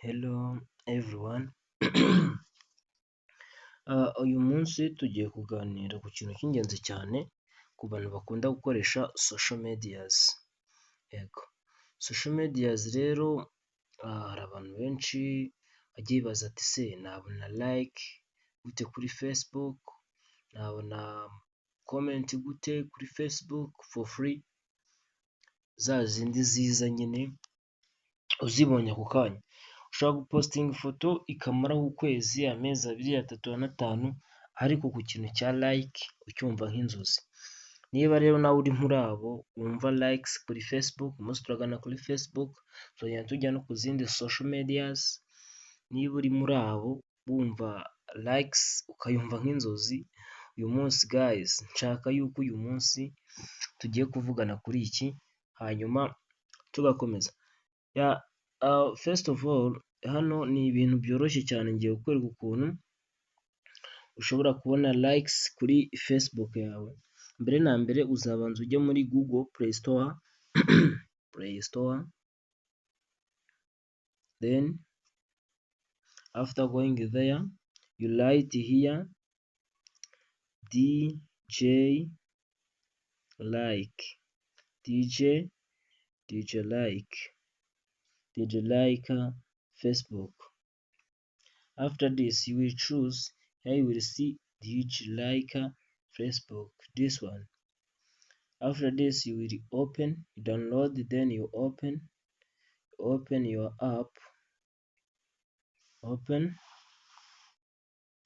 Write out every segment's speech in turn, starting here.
Hello everyone, uyu munsi tugiye kuganira ku kintu cy'ingenzi cyane ku bantu bakunda gukoresha social medias. Yego, social medias rero hari abantu benshi bagiye bibaza ati: "Se nabona like gute kuri Facebook? Nabona comment gute kuri Facebook for free?" Za zindi ziza nyine uzibonye ako kanya. Ushobora gupostinga ifoto ikamaraho ukwezi, amezi 2, 3, 4, 5, ariko ku kintu cya like ucyumva nk'inzozi. Niba rero nawe uri muri abo wumva likes kuri Facebook, umunsi turagana kuri Facebook, tuzagenda tujya no ku zindi social medias, niba uri muri abo wumva likes ukayumva nk'inzozi, uyu munsi guys nshaka yuko uyu munsi tugiye kuvugana kuri iki, hanyuma tugakomeza. Yeah, first of all, hano ni ibintu byoroshye cyane, ngiye kukwereka ukuntu ushobora kubona likes kuri Facebook yawe. Mbere na mbere uzabanza ujye muri Google Play Store, Play Store, then after going there you write here DJ like, DJ like, DJ like Facebook. After this you will choose here, you will see DJ like Facebook, this one. After this you will open, download, then you open your app, open,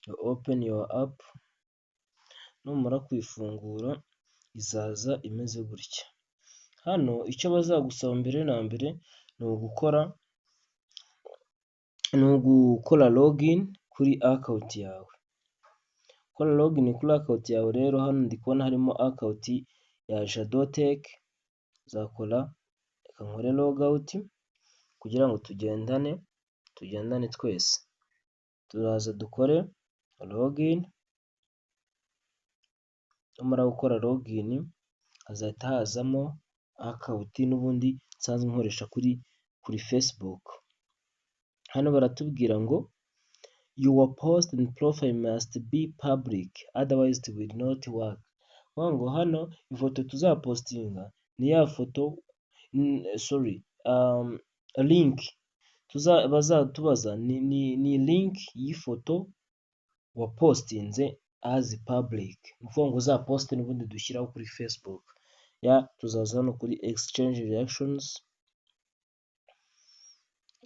you open your app. Numara kuyifungura izaza imeze gutya. Hano icyo bazagusaba mbere na mbere ni ugukora login kuri account yawe. Gukora login kuri account yawe rero, hano ndi kubona harimo account ya Jadotech, nzakora, reka nkore logout kugira ngo tugendane twese. Turaza dukore login, numara gukora login hazahita hazamo account n'ubundi nsanzwe nkoresha kuri Facebook. Hano baratubwira ngo "Your post and profile must be public, otherwise it will not work." Ni ukuvuga ngo hano ifoto tuzapostinga ni ya foto, sorry, link bazatubaza ni link y'ifoto wapostinze as public. Ni ukuvuga ngo za post n'ubundi dushyiraho kuri Facebook. Ya, tuzaza hano kuri exchange reactions,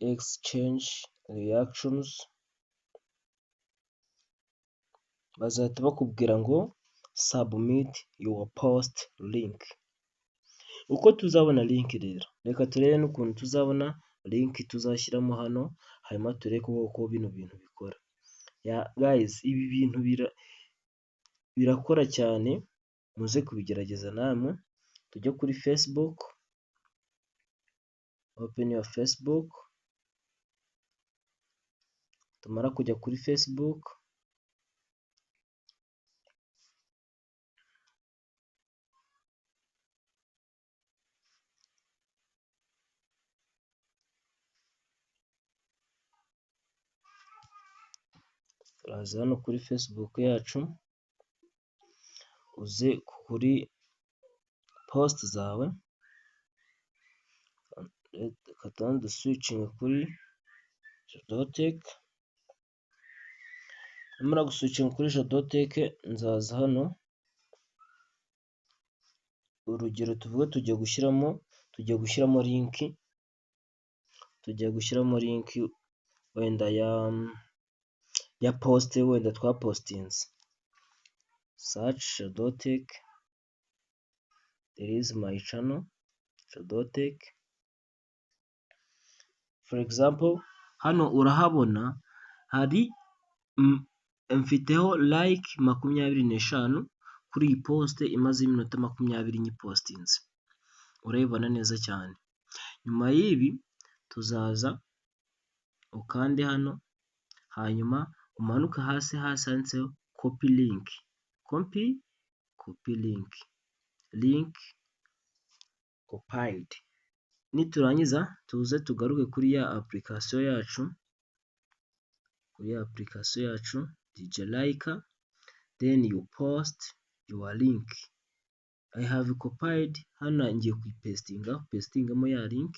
exchange reactions, bazahita bakubwira ngo "Submit your post link." Uko tuzabona link rero, reka turebe n'ukuntu tuzabona link tuzashyiramo hano, hanyuma turebe uko bino bintu bikora. Ya guys, ibi bintu birakora cyane, muze kubigerageza namwe. Tujye kuri Facebook, open your Facebook, tumara kujya kuri Facebook, turaza hano kuri Facebook yacu, uze kuri post zawe, reka tubanze duswitchinge kuri Jadotech, nimara guswitchinga kuri Jadotech nzaza hano, urugero tuvuge tugiye gushyiramo link, tugiye gushyiramo link wenda ya post wenda twapostinze. Search Jadotech, there is my channel Jadotech. For example, hano urahabona hari mfiteho like 25 kuri iyi post imaze iminota 20 nyipostinze, urayibona neza cyane. Nyuma y'ibi tuzaza ukande hano, hanyuma umanuke hasi, hasi handitseho copy link, copy link, link copied. Niturangiza tuze tugaruke kuri ya application yacu. Kuri application yacu DJ Like, then you post your link. I have copied hano, ngiye kuyipastinga, pastingamo ya link,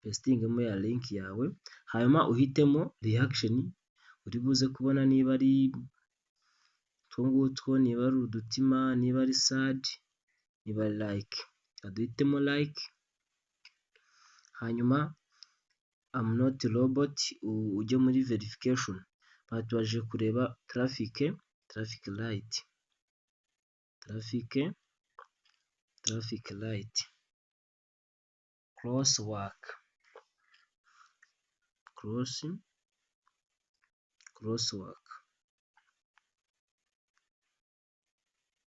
pastingamo ya link yawe, hanyuma uhitemo reaction uri buze kubona, niba ari utwo ngutwo, niba ari udutima, niba ari sad, niba ari like. Duhitemo like, hanyuma I'm not robot, ujye muri verification. Batubajije kureba traffic light, traffic light, crosswalk, crosswalk,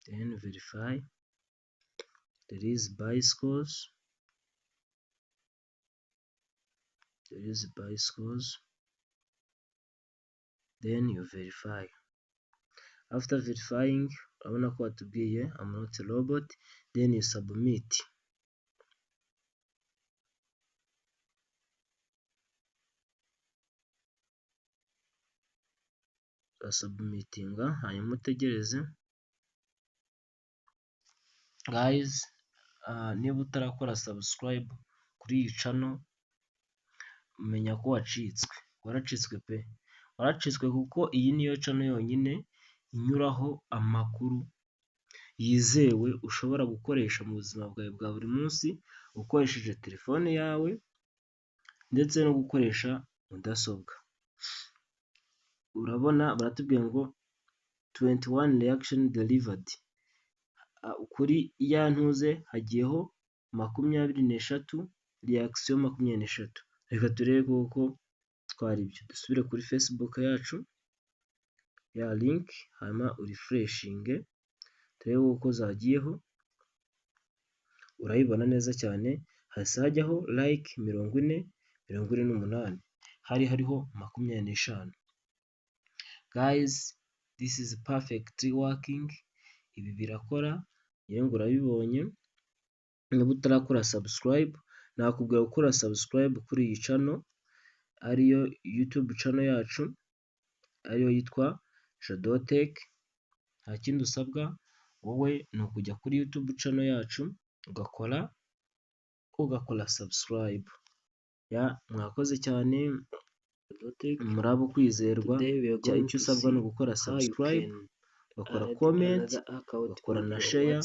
then verify. There is bicycles, there is bicycles, then you verify. After verifying, urabona ko watubwiye I'm not a robot, then you submit. Urasubmitinga hanyuma utegereze. Guys, niba utarakora subscribe kuri iyi channel, menya ko wacitswe, waracitswe pe, waracitswe, kuko iyi niyo channel yonyine inyuraho amakuru yizewe ushobora gukoresha mu buzima bwawe bwa buri munsi ukoresheje telefone yawe ndetse no gukoresha mudasobwa. Urabona baratubwiye ngo 21 reaction delivered, kuri ya ntuze hagiyeho 23 reaction, 23. Reka turebe koko twari ibyo. Dusubire kuri Facebook yacu, ya link, hanyuma urefreshinge turebe uko zagiyeho. Urayibona neza cyane, hahise hajyaho like 40, 48, hari hariho 25. Guys, this is perfectly working, ibi birakora, ngira ngo urabibonye. Niba utarakora subscribe, nakubwira gukora subscribe kuri iyi channel, ariyo YouTube channel yacu, ariyo yitwa Jadotech. Nta kindi usabwa wowe, ni ukujya kuri YouTube channel yacu ugakora subscribe. Ya, mwakoze cyane, muri abo kwizerwa. Icyo usabwa ni ugukora subscribe, ugakora comment, ugakora na share,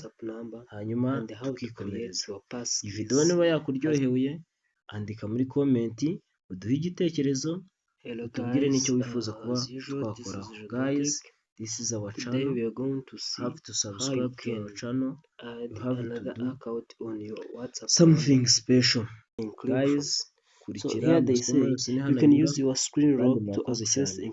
hanyuma tukikomereza. Iyi video niba yakuryoheye, andika muri comment uduhe igitekerezo, utubwire n'icyo wifuza kuba twakoraho. Guys, this is our channel, have to subscribe to our channel, you have to do something special. Guys, kurikira amasomo yose ni hano anyura, kandi murakoze cyane.